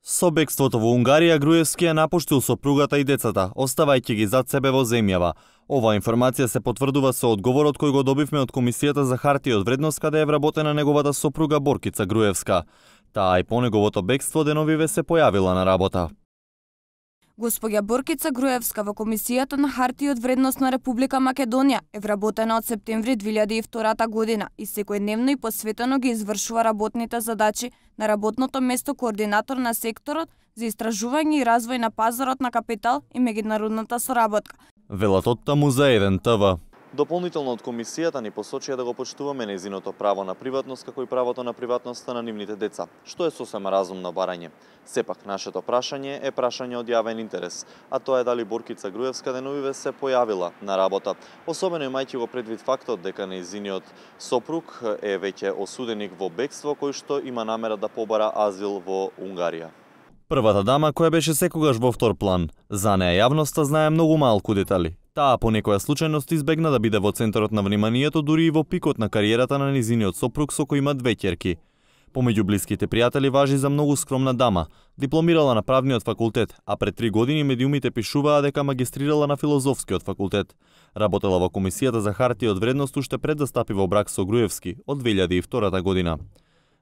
Со бегството во Унгарија, Груевски ја напуштил сопругата и децата, оставајќи ги зад себе во земјава. Оваа информација се потврдува со одговорот кој го добивме од Комисијата за хартија од вредност, каде е вработена неговата сопруга Боркица Груевска. Таа и по неговото бегство деновиве се појавила на работа. Госпоѓа Боркица Груевска во Комисијата на хартија од вредност на Република Македонија е вработена од септември 2002 година и секојдневно и посветено ги извршува работните задачи на работното место координатор на секторот за истражување и развој на пазарот на капитал и меѓународната соработка. Велат од таму за 1 ТВ. Дополнително од комисијата ни посочија да го почитуваме нејзиното право на приватност како и правото на приватноста на нивните деца, што е сосема разумно барање. Сепак, нашето прашање е прашање од јавен интерес, а тоа е дали Боркица Груевска деновиве се појавила на работа, особено имајќи го предвид фактот дека нејзиниот сопруг е веќе осуденик во бегство кој што има намера да побара азил во Унгарија. Првата дама која беше секогаш во втор план, за неа јавноста знае многу малку детали. Таа по некоја случајност избегна да биде во центарот на вниманието дури и во пикот на кариерата на низиниот сопруг со кој има 2 ќерки. Помеѓу блиските пријатели важи за многу скромна дама, дипломирала на правниот факултет, а пред 3 години медиумите пишуваа дека магистрирала на филозофскиот факултет. Работела во Комисијата за хартија од вредност уште пред да стапи во брак со Груевски од 2002 година.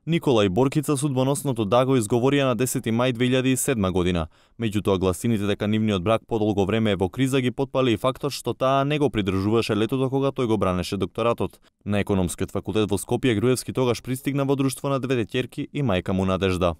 Никола и Боркица судбоносното да го изговорија на 10 мај 2007 година. Меѓутоа гласините дека нивниот брак подолго време е во криза ги потпали и фактот што таа не го придржуваше летото кога тој го бранеше докторатот. На економскиот факултет во Скопје Груевски тогаш пристигна во друштво на 2 ќерки и мајка му Надежда.